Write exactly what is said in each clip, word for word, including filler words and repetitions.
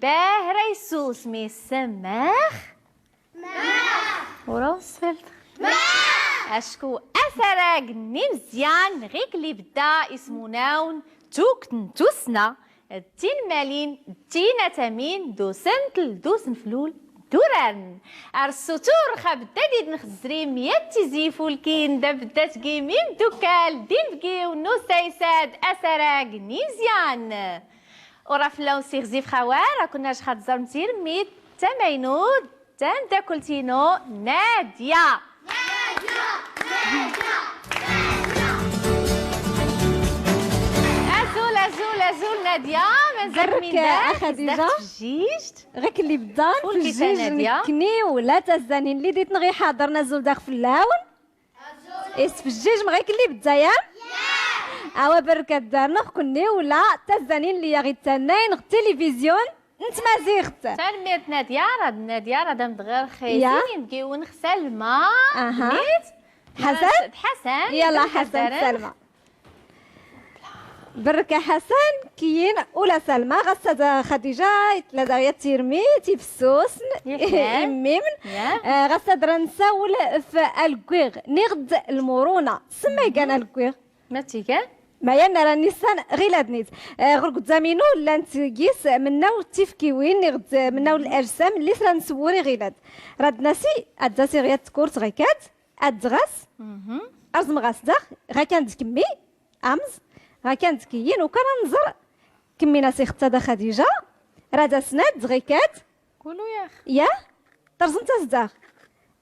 bab ra issusmi, smax. Ur a-s-sflt. Acku asarag-nni mzyan ɣik libda ismunawn tukt n tussna, d tinmmalin, d tinatamin, d usntl, d usenflul, d urarn. Ar ssutur xa bda d-idnx tzrim yat tizi ifulkin, d abda tgim imdukkal d inbgiw n usaysad asarag n imzyan. Ur a flawn siɣzif xawar, akk-nnac xa tẓrm tirmit tamaynut, tamdakklt-inu Nadya. Azul, azul, azul Nadya. Mazal-k min-dak, a Xadija. Tfjjijt. Ɣik libda, tfjjijt. Nekkni ula tazzanin lli d-itnɣ iḥaḍrn, azul daɣ flawn. Isfjjijm ɣik libda, ya? Awa, barka darnɣ kunni ula tazzanin lli aɣ-ittannayn ɣ tilivizyun n tmaziɣt. Tanmmirt Nadya. Rad Nadya rad am-d-ɣirɣ xisin inbgiwn ɣ Salma. Aha. Ḥasan? Ḥasan. Yalla, Ḥasan d Salma. Barka Ḥasan, kiyyin ula Salma, ɣas ad Xadija tla daɣ yat tirmit, ifssusn, immimn. Ɣas ad ra-nsawl f algwiɣ niɣ d lmuruna. Sma igan algwiɣ? Ma tigan? Maya nara nissan ɣilad-nit. Ɣur-gzam-inu llant gis mnnaw tifkiwin niɣ d mnnaw lajsam lli s ra-nswwur i ɣilad. Rad-nasi ad-as-iɣ yat tkurt ɣikad, ad-ɣas, rẓm ɣas daɣ ɣakan d kmmi, amẓ ɣakan d kiyyin, ukan a-nẓr kmmi-nas ixtad a Xadija. Rad-as-nad ɣikad. Kulu yax. Ya. Trẓmt-as daɣ.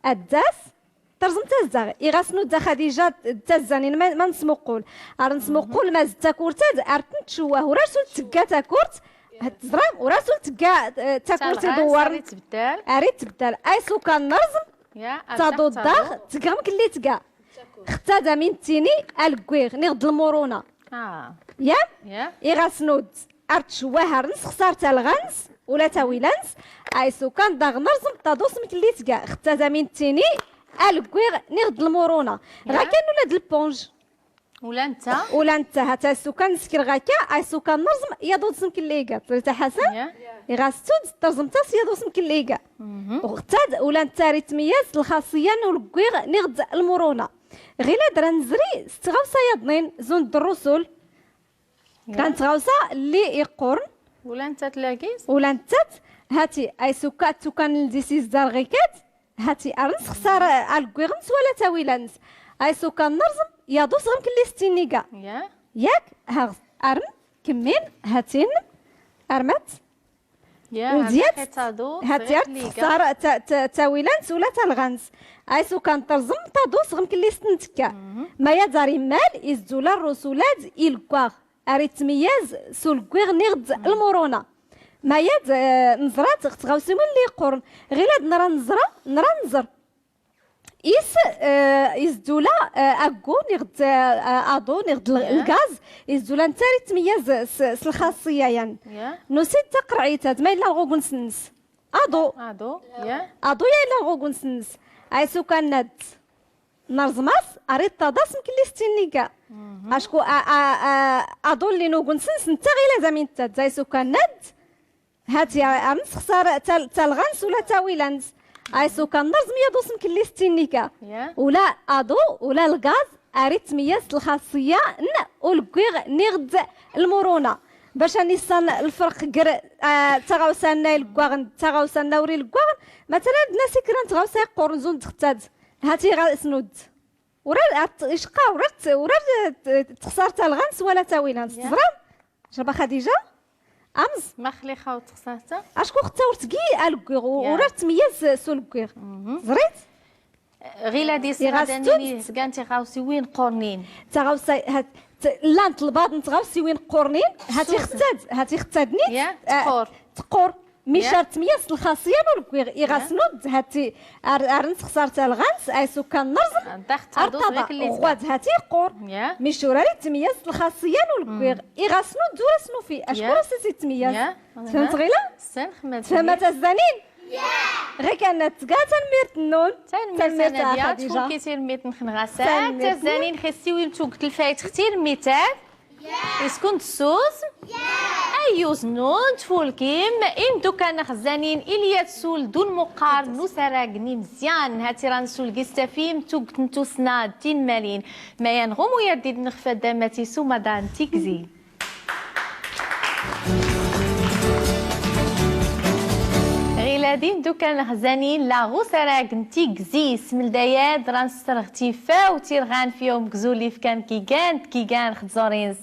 Ad-as. Trẓmt-as daɣ. Iɣ as-nudd a Xadija d tazzanin ma nsmuqqul. Ar nsmuqqul ma zd takurt-ad ar tntcwwah, ur ar sul tgga takurt. Tẓram, ur ar sul tgga takurt iḍwwrn. Ar itbddal. Ay s ukan nrẓm. Taḍut daɣ tgɣ mklli tga. Xtad amin ttini algwiɣ niɣ d lmuruna. Ya. Iɣ as-nudd ar tcwwah ar nsxsar talɣa-ns ula tawila-ns. Ay s ukan daɣ nrẓm taḍut mklli tga. Xtad amin ttini algwiɣ niɣ d lmuruna. Ɣakan ula d lponj. Ula ntta. Ula ntta, hata ay s ukan nskr ɣaka, ay s ukan nrẓm yaḍut mklli iga. Tẓrit a Ḥasan? Iɣ as-tudd trẓmt-as yaḍut mklli iga. Xtad ula ntta ar itmyyaz s lxaṣṣiyya n ulgwiɣ niɣ d lmuruna. Ɣilad ra-nzri s tɣawsa yaḍnin, zund d rrusul. Kra n tɣawsa lli iqqurn. Ula nttat lagis? Ula nttat, hati, ay s ukan, tukan ldi s izdar ɣikad. Hati, ar nsxsar algwiɣ-ns wala tawila-ns. Ay s ukan nrẓm yaḍu s ɣ mklli s ttin iga. Yak? Haɣ, arm, kmmin, hatin, armat. Udyat, hati ar tsxsar tawila-ns ula talɣa-ns. Ay s ukan trẓm taḍu s ɣ mklli s ttin tekka. Mayad ar immal izd ula rrusul-ad ilgwaɣ. Ar itmyyaz s ulgwiɣ niɣ d lmuruna. Mayad nẓra-t ɣ tɣawsiwin lli iqqurn. Ɣilad nra nẓra, nra nẓr. Is, izd ula aggu niɣ d aḍu niɣ d lgaz, izd ula ntta ar itmyyaz s lxaṣṣiyya-yan. Nusi-d taqrɛit-ad ma illa lɣ ugens-nnes. Aḍu. Aḍu ya illa lɣ ugens-nnes. Ay s ukan nad. Nrẓm-as, ar iṭṭaḍ-as mklli s ttin iga. Acku aḍu lli n ugens-nnes ntta ɣilad amin nttat, ay s ukan nad. Hati ar nsxsar talɣa-ns ula tawila-ns. Ay s ukan nrẓm yaḍu s mklli s ttin iga. Ula aḍu, ula lgaz, ar itmyyaz s lxaṣṣiyya n ulgwiɣ niɣ d lmuruna. Bac a nissan lfrq gr tɣawsa-nna ilgwaɣn d tɣawsa-nna ur ilgwaɣn, matalan ad-nasi kra n tɣawsa iqqurn zund xtad. Hati ɣas nudd. Ur ar, icqqa, ur ar, ur ar txsar talɣa-ns wala tawila-ns. Tẓram? Jaba Xadija? Amẓ? Maxli xa ur txsar ta? Acku xta ur tgi algwiɣ, ur ar tmyyaz s ulgwiɣ. Tẓrit? Ɣilad is ɣadan-nni sgan tiɣawsiwin qqurnin. Taɣawsa, llant lbaḍ n tɣawsiwin qqurnin, hati xtad, hati xtad-nni tqqur. Tqqur. Mic ar tmyazz lxaṣṣya n ulgwiɣ iɣasnud hati ar, ar nsxṣar talɣant, ay sukkan nrẓm ar taḍa ɣwad hati iqqur. Mic urar i tmyazz lxaṣṣya n ulgwiɣ iɣasnud ur as nufi acku ur as itmyazz. Tfhmt ɣila? Tfhmat a zanin? Ɣikan tga tanmmirt nnun. Tanmmirt a xadija. Tfulki tirmit nxn ɣasad. Tazanin xi ssiwil tuggt lfayt xtir mitar. Iskun tsus. Ayyuz nnun tfulkim imdukkan nxzanin ilya tsul dun muqqar n usarag n imzyan hati ran sul gistafim tuggt n tusna d tinmalin. Mayan ɣumuyad did nxfad damat isumadan tigzi. Ɣilad imdukkan nxzanin la ɣusarag n tigzi smldayad ran srɣ tifaw tirɣan fiyawm gzul ifkan kigan kigan xtẓorin s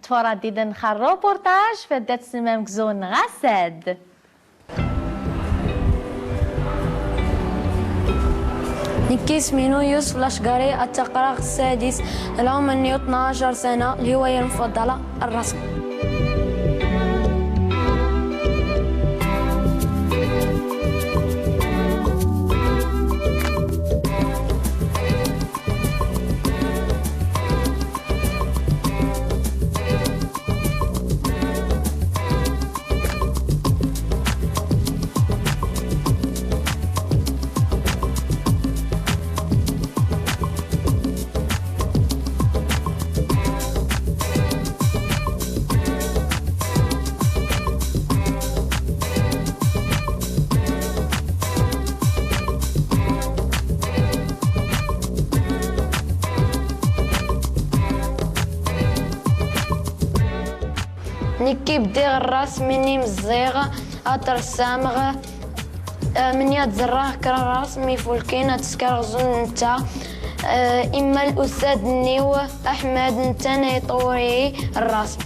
tfurad did nxar ruportaj faddat smam gzul nɣasad. نكي اسمي نو يوسف الأشقري، التقرأ السادس، العمر نيو اثناعش سنة، الهواية المفضلة الرسم. نكي بديغ الراس مني مزيغ أترسامغ. آه، من يد زراه كرا راس مي فولكين أتسكر غزون نتا. آه، إما الأستاذ نيو أحمد نتا نيطوري الراس.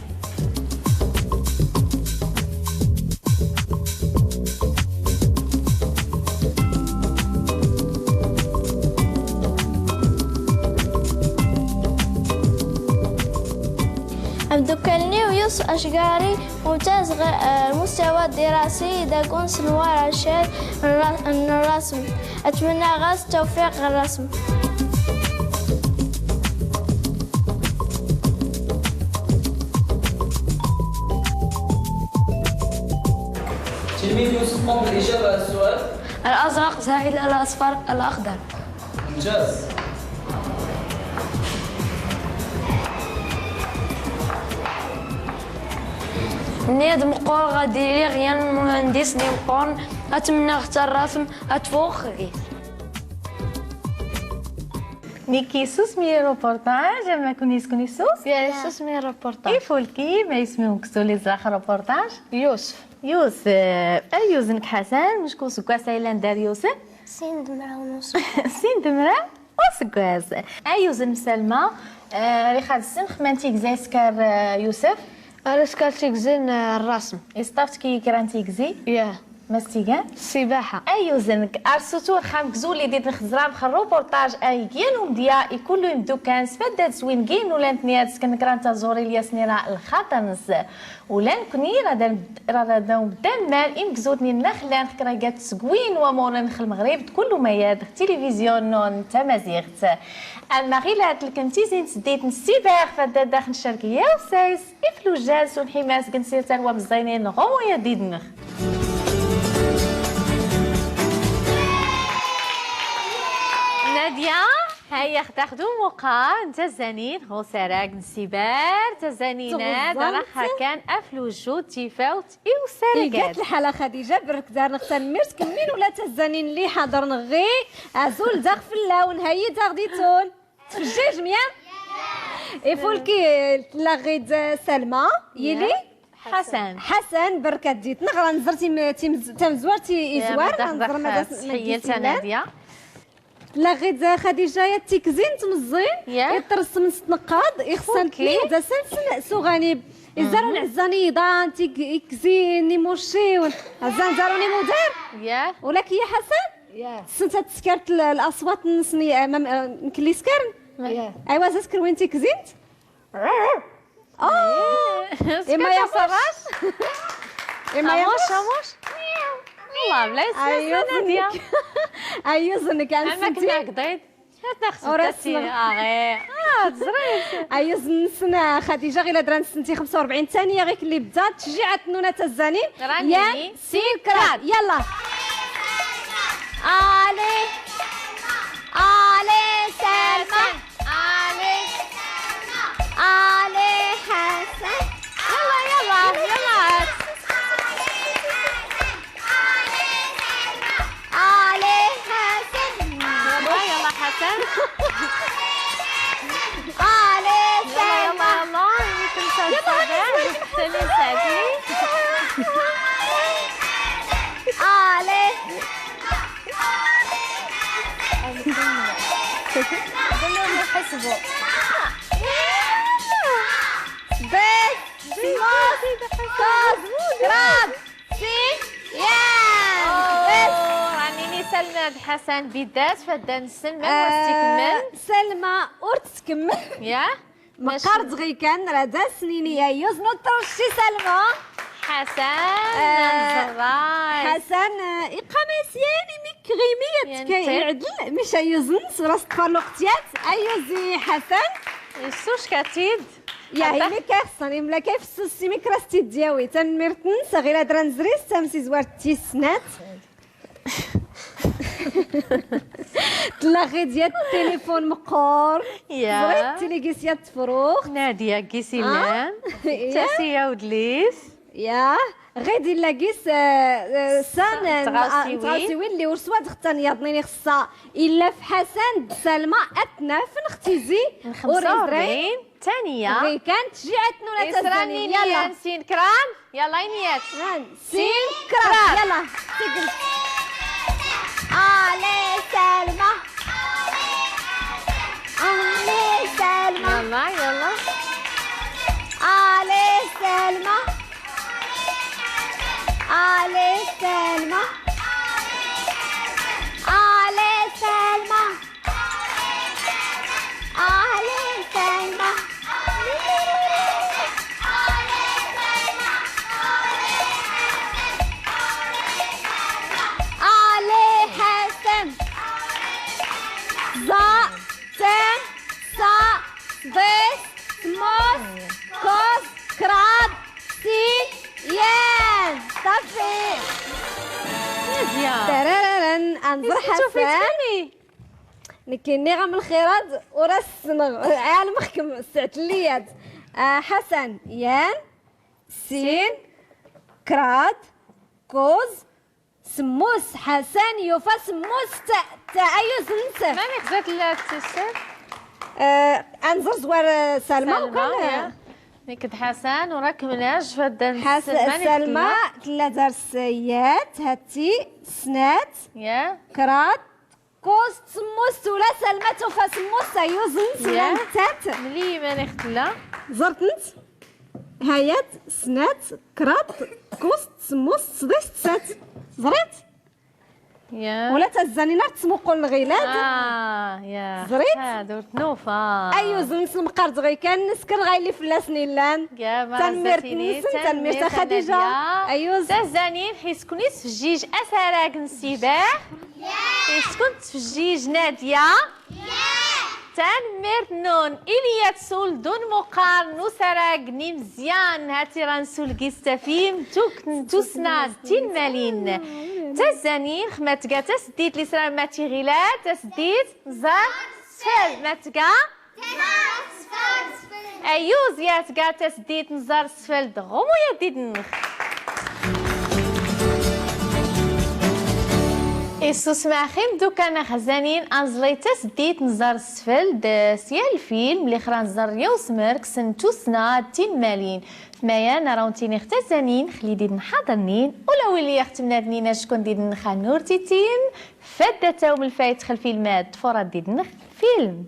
أمدكلني ويوسف أشقاري ممتاز غ-، آه، المستوى الدراسي إذا كنت نوار الشيء الر-، الرسم. أتمنى غاز التوفيق الرسم. تلميذ يوسف، قم بالإجابة على السؤال. الأزرق زائد الأصفر الأخضر. ممتاز. نيد مقور غادي لي غيان مهندس نيد مقور. أتمنى أختار رسم أتفوق غي. نيكي سوس مي روبورتاج، أما كوني سكوني سوس؟ يا سوس مي روبورتاج. إيفولكي، ما اسمه كسولي زراخ روبورتاج؟ يوسف. يوسف، آه، أيوزنك حسن، مشكو سكوا سايلان دار يوسف؟ سين دمرة ونص. سين دمرة؟ وسكواس. أيوزن سلمى، آه، ريخاد السن خمان تيكزي سكار، آه، يوسف؟ أنا سكار تيكزين، آه، الرسم. إستافت كي كران تيكزي؟ ياه. مستيقان؟ السباحة. أيوزنك أرسوتور خام كزولي دي تخزرام خروبورتاج أيجين ومديا يكلو يمدوكان سفدد سوين جين ولانت نياد سكن كران تزوري الياسنيرا الخاطنس. ولان كني رادان، رادان دمان إمكزوتني نخلان خكرا جات سكوين ومورن خ المغرب كل ما ياد تلفزيون نون تمازيغت. أما غيلات لكنتي زين سديت نسيباغ فداد داخل الشرقية وسايس. إفلو جالس ونحي ماس قنسير تروى مزينين غوية ديدنخ. نادية، هيا خداخدو موقع نتا الزنين غو سراق نسيبار تزنينات راخا كان أفلو جو تيفاوت إيو سراقات. إيقات الحالة خديجة برك دار نختار ميرت كمين ولا تزنين اللي حاضر نغي أزول داخ في اللون هيا داخ ديتون. تفجيج ميان؟ إفولكي تلاغيد سلمى، يلي؟ حسن. حسن، بركة ديت. نغرا نزرتي م-، تيمز-، تمزورتي إزوار، نزر ما داس-، ما سحيلت ديسيلان. نادية. تلاغيد خديجة يا تيكزين تمزين، يا. يترسم ستنقاض، يخصن أوكي. تلي، دا سلسل سوغاني. إزار العزاني يضان، تيك-، يكزين، يموشيون. عزان زاروني مدير. يا. ولك يا حسن؟ ياه. سنت تسكرت ال-، الأصوات نسني، آه، مم-، آه، نكلي سكرن؟ ياه. أيوا زسكر وين تيكزينت؟ آه. إما يا فراش. إما يا فراش. والله بلا يسمع نادية. ايوزنك. ايوزنك. اما كنا قضيت. وراسنا. اه، غير. اه، تزريت. ايوزنسنا خديجة، غير دران سنتي خمسة وأربعين ثانية، غير اللي بدات تشجيعات نونة الزانين. راني يا سيكرات. يلا. الي. الي سلمى. الي. الي حسن. يلا، يلا، يلا. الي حسن. يلا، يلا حسن. الي سلمى. يلا، يلا، يلا. يلا، يلا، يلا. الي. قولولهم يحسبو. بس. سموس. كوز. كراب. سين. يان. بس. راني نسلم حسن بدات فدان السلمة. آه، واش تكمل؟ سلمى ورت تكمل. يا؟ مقرد غيكان راه دا سنيني يا يوزنو ترشي سلمى. حسن، آه، نزراي. حسن، آه، إقامة سياني ميك غيمية يا كي نتي. يعدل، مش يوزن، سورة ستفار لوقتيات، أيوزي حسن. يسوش كاتيد. يا هي ميك أحسن، يملا كيف السوسي ميك راستي دياوي، تنميرتن، صغيرة دران زريس، تمسي زوار تيسنات. تلاغي ديال التليفون مقور. يا. زريت تيلي قيسيا تفروخ. نادية قيسي آه. لام. إيه. تاسيا ودليس. يا. غيدي لاقيس، آه، آه، سان، آه، تغاوسي وين؟ تغاوسي وين اللي ورسوا دختان يا ضنيني خصها إلا في حسن بسلمى أتناف نختيزي. خمسة وأربعين. ثانية. غي كانت شجيعتنا ولا إسراني تزاني. يلا. نيان سين كران. يلا، ينيات. هان. سين كران. يلا. سجل. علي سلمى. علي سلمى. يلا، يلا. علي سلمى. علي سلمى. علي سلمى. علي سلمى. علي حسن. زا، تن، صا، ضيس، موس، كوز، كراب، سين، يان. صافي. نادية. ترارارن، أنظر حسن. نكيني غا من الخيرات وراس السنغ. عالم خكم السعت الليات. آه، حسن، يان، سين، كراد، كوز، سموس، حسن، يوفا، سموس، تا، تا، أيوز نسا. ماني خزات لا تسر. آه، أنزر زوار، آه، سلمى سلمى، وكان، آه. يا. نكد حسن، وراك مناج، فدان حس-، سلمى، سلمى، نكد تلا دار سيات، هاتي، سنات، يا. كراد، كوز تسموس ولا سلمى توفى سموس يوزن سلام يا. تات. ملي ما نختلا. زرتنت. هايات سنات كرات كوز تسموس صديش تسات. زريت؟ يا. ولا تزاني نار تسمو قول الغيلاد. آه، يا. زريت؟ آه، دورت نوفا. أيوزن سمقار دغي كان نسكر غايلي فلاس نيلان. يا، ما تنميرت عزتيني، نسن، تنميرت تنميرت خديجة. نادية. أيوز. تزانين حيسكني سفجيج أسراق نسيباه. يسكن تفجيج نادية. تنميرت نون إليا تسول دون مقارن وسراقني مزيان. هاتي رانسول قيس تفيم توك توسنا تيمالين. تزانين خماتقا تسديت لسرا ماتي غيلا تسديت زر سفل ماتقا. أيوز يا تقا تسديت نزار سفل دغمو يا ديدنخ. إسوس ماخيم دوكا نخزانين أنزلي تسديت نزار سفل د سيا الفيلم اللي خرا نزار يوس مركس نتوسنا تيمالين. مايا نراون تيني اختزانين خلي ديدن حاضرنين ولا ويلي يختمنا دنينا شكون ديدن خانور تيتين. فدتا ومن الفايت خلفي الماد فرات ديدن فيلم.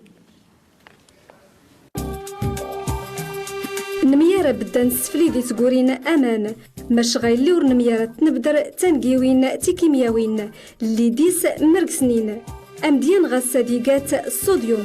Nmyara bedda nsfli di tgurin aman, mac ɣayli ur nmyara tnbder tangiwin tikimmyawin lli dis mrgsnin, amdyan ɣas ad igat ṣṣudyum.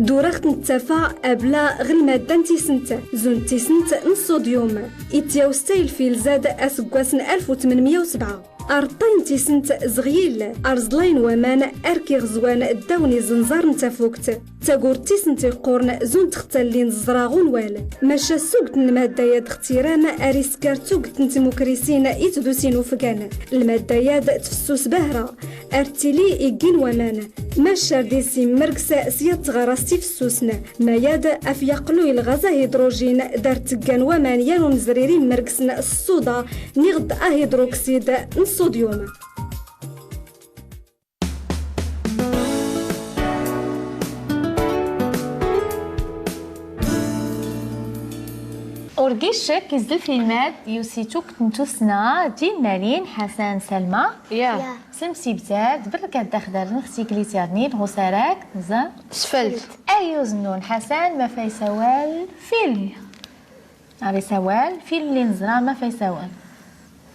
Duraɣt n ttafa abla ɣ lmadda n tisnt, zun tisnt n ṣṣudyum, ityawstay lfilzad asggwas n alf u tmenmya u sebɛa. Arṭṭay n tisnt zɣ yill, arẓlay n waman, ark iɣzwan ddaw n iẓnẓar n tafukt. Tagurt tisnt iqqurn zun txtallin ẓẓra ɣ unwal. Maca ssuggt n lmadda yad ɣ tiram ar iskar tuggt n tmukrisin i tdusin ufgan. Lmadda yad tfssus bahra, ar ttili iggi n waman. Maca ar d-isimmergs s yat tɣarast ifssusn. Mayad af yaqluy lɣaz ahidrujin d-ar tggan waman yan unzrir immergsn s ṣṣuda niɣ d ahidruksid n ṣṣudyum. Ur gis ccekk izd lfilmad yusi tuggt n tusna d tinnarin Ḥasan Salma. Semsibtad brkad daxdar n xtiklityaḍnin ɣ usarag n sfelt. Ayyuz nnun Ḥasan, maf isawal film? Ar isawal film li nẓra maf isawal?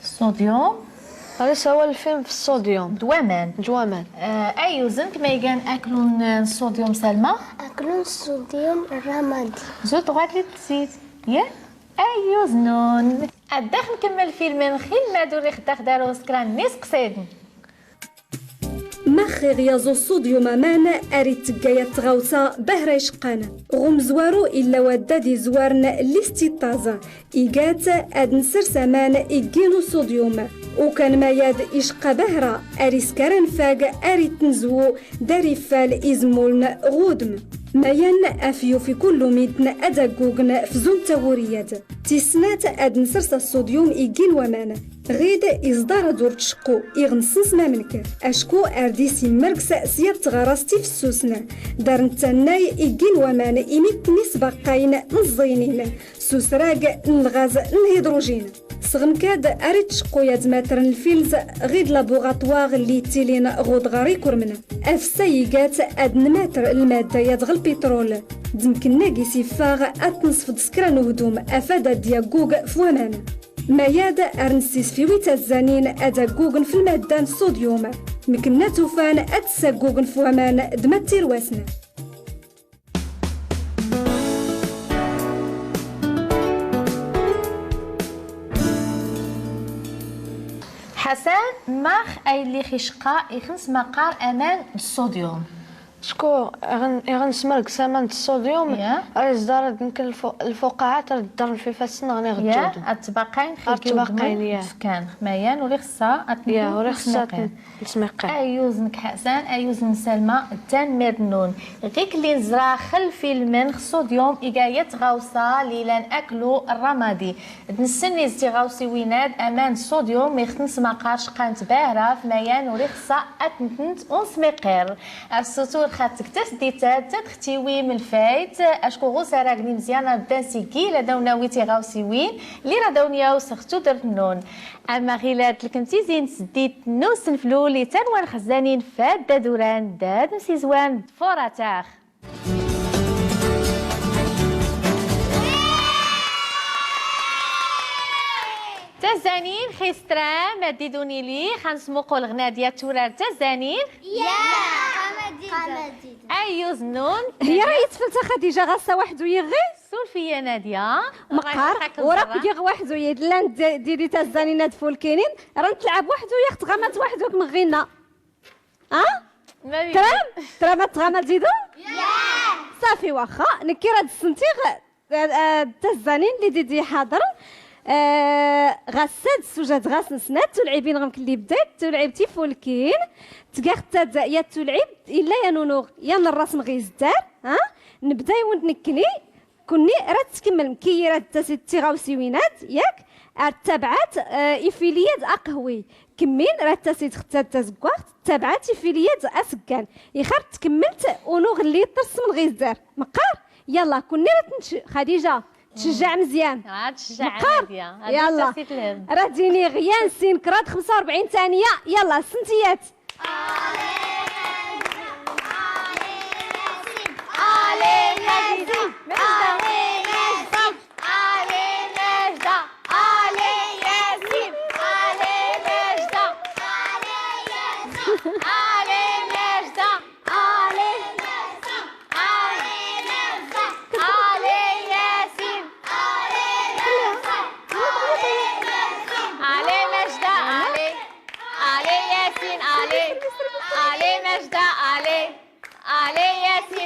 Ṣṣudyum. Ar isawal film f ṣṣudyum d waman. D waman. Ayyuz nnk, ma igan aklu n ṣṣudyum Salma? Aklu n ṣṣudyum ramadi. Zut ɣwad li tsit. Yya. Ayyuz nnun. Ad dax nkmmel film nxil mad ur ixddax daru s kra n iseqsayden. Max iɣ yaẓ uṣṣudyum aman ar ittegga yat tɣawsa bahra iceqqan? Ɣ umzwaru illa waddad izwarn listitaẓ, igat ad nsers aman iggi n uṣṣudyum. Ukan mayad iceqqa bahra ar iskar anfag ar itnzwu dar iffal izmmuln ɣ udm. Mayan af yufi kullu midn ad aggugn f zun tawuri yad. Tis snat ad nsers aṣṣudyum iggi n waman. Ɣid iẓḍar ad ur tceqqu iɣ nsns mamnk, acku ar d-isimmergs s yat tɣarast ifssusn. Dar nttannay iggi n waman imi tnisbaqqayn n ẓẓiynin s usrag n lɣaz n lhidrujin. Sɣ mkad ar itceqqu yad matr n lfilz ɣid labuɣaṭwar lli ittilin ɣ udɣar ikurmn. Afessay igat ad nmatr lmadda yad ɣ lpitrul. D mknna gis iffaɣ ad tnsfḍ s kra n uhdum afad ad yaggug f waman. Mayad ar nssisfiwi tazzanin ad aggugn f lmadda n ṣṣudyum. Mknna tufan ad tsaggugn f waman d ma ttirwasn. Ḥasan, max ay lliɣ iceqqa ixns ma qqar aman d ṣṣudyum? Acku iɣ nsmergs aman d ṣṣudyum ar iẓḍar ad nkn lfuqaɛat ar ḍḍarn f ifassn ɣn iɣ ǧǧawdn. Ad tbaqayn. Ar tbaqayn. Fkan mayan ur ixṣṣa ad tnsmiqqir. Ayyuz nnk Ḥasan, ayyuz n Salma, tanmmirt nnun. Ɣik lli nẓra x lfilm n x ṣṣudyum iga yat tɣawsa lli ilan aklu ramadi. D nsnni ẓ tiɣawsiwin ad aman d ṣṣudyum ixtns ma qqar ceqqant bahra f mayan ur ixṣṣa ad tntnt unsmiqqir. Ar sutur xattk tasdit ad tadxtiwim lfayt acku ɣ usarag n imzyan ad bdan s iggi lad aw nawi tiɣawsiwin lli rad aw nyawsx tudrt nnun. Ama ɣilad tlkmt izin tsddit n usenflul i tanwa n xzzanin fad d aduran dad msizwan d furatax. Tazzanin xistram ad idun ili xansmuqul ɣ nadya turar tazzanin. Ayyuz nnun. Hiya ra itflt a xadija ɣassa waxdu iɣi. Surfiya nadya. Mqqar ur akk giɣ waxdu yid llan didi tazzanin ad fulkinin. Rant lɛab waxdu yax tɣamalt waxdu ak mɣinna. Tram tram ad tɣamalt didu. Safi waxxa nkki rad ssntiɣ. Tazzanin lli didi iḥaḍr. Ɣassad sujad ɣas nsnat tulɛibin ɣ mkllibdat tulɛibt ifulkin. Tgaxtad yat tulɛibt illa yan unuɣ yan rrasm ɣ izdar. Nbda iwnd nkni. Kunni rad tskmmlm kiyyi rad tasid tiɣawsiwin ad yak. Ar tabɛat ifiliyad aqhwi. Kmmin rad tasid xtad tazggaɣt tabɛat ifiliyad asggan. Ixar tkmmlt unuɣ lli iṭṭrsm ɣ izdar. Mqqar. Yalla kunni rad tncc xadija. Tcjjaɛ mzyan. Mqqar. Yalla. Rad iniɣ yan sin kraḍ xmsa u rbɛin tanya. Yalla ssntiyat.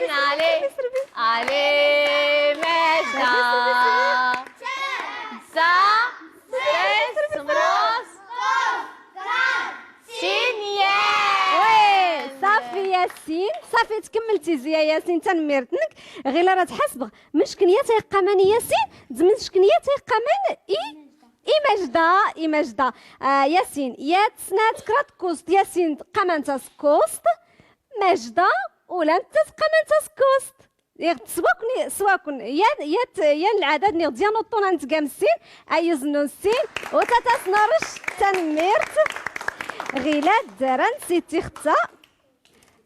علي، علي ماجدة. سا، سيس، مص، سين، ياس. وي، صافي ياسين، صافي تكملتي زي ياسين، تنميرتنك. غير راه تحسب مشكنيات يقامان ياسين، زمن مشكنيات يقامان إي، إي ماجدة، إي ماجدة. آه، ياسين، يا تسنات كرات كوست، ياسين قمان تاسكوست، ماجدة، ولا انت قمان تاسكوست. يغ-، سواكن، سواكن، يا، يا ت-، يا العدد نيغ ديان وطونا نتقامسين، أيوز نونسين، وتتاس نرش تنميرت. غيلاد دران سيتي ختا.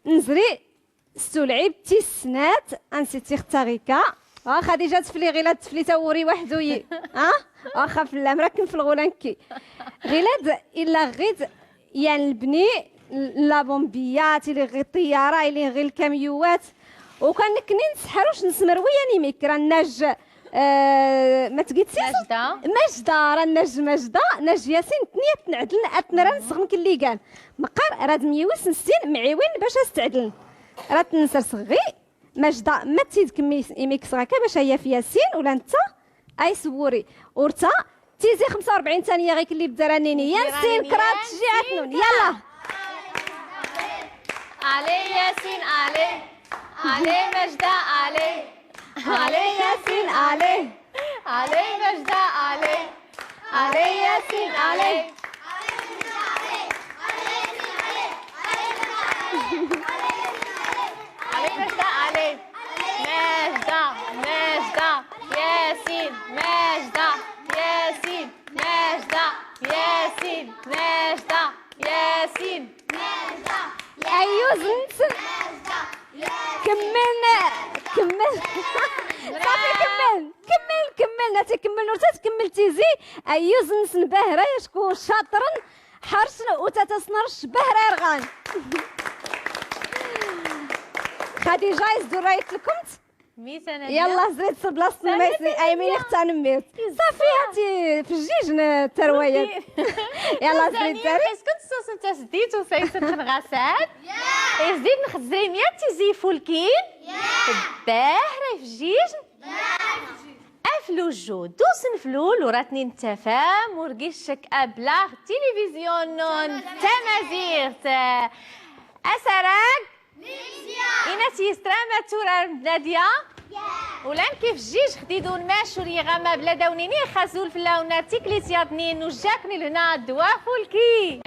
نزري ستولعيب تيسنات، أنسيتي ختا غيكا. آه، خديجة تفلي غيلاد تفلي تاوري وحدو ي-، آه؟ آه، خاف الله، مراكن في الغولانكي. غيلاد إلا غيد يان البني، لا بومبيات، إلي غي الطيارة، إلي غي الكاميوات. وكان كني نسحروش نسمر ويا نيميك، راه الناج، آه، ما تقيتيش؟ ماجدة. ماجدة، راه الناج ماجدة، ناج ياسين، تنيا تنعدل، أتنرى نسخم كل اللي كان. مقار، راه دميوس نسين معيوين باش استعدل. راه تنسر صغي، ماجدة، ما تيد كمي إيميك صغاكا باش هيا في ياسين ولا نتا؟ أي سوري. ورتا، تيزي خمسة وأربعين ثانية غيك اللي بدرانيني. يا نسين كرات شجيعة نون. يلا. علي ياسين، علي. علي ماجدة، علي. علي ياسين، علي. علي ماجدة، علي. علي ياسين، علي. علي ماجدة، علي. ماجدة، ماجدة، ياسين، ماجدة، ياسين، ماجدة، ياسين، ماجدة، ياسين. أيوز نسن. كملنا، كمل. صافي، كمل، كمل، كمل، ناتي كمل، نورتا تكمل تيزي. أيوز نسن باهرة، يشكو شاطرن، حرشن، وتاتا سنرش باهرة يرغان. خديجة، يزدو رايت لكم. ميس أنا يلا، زريت في بلاصة سنة ميس، أيمين أنا. اختان ميس. صافي، هاتي في الجيج ن-، ترويات. يلا، زريت داري. كنت سوس انت سديت وسيسر خنغاسات. يزيد نخزي مية تيزي فولكين. باه راي في الجيج. أفلو الجو دوس نفلول وراتني نتفاهم ورقيشك أبلاغ تلفزيون نون تمازيغت. أسراق. إنا تيسترا ما تورار نادية. ولان كيف جيج خديدون ماش وريغا ما بلا داونيني خازول في اللون تيكليت ياضنين وجاكني لهنا دوا فولكي.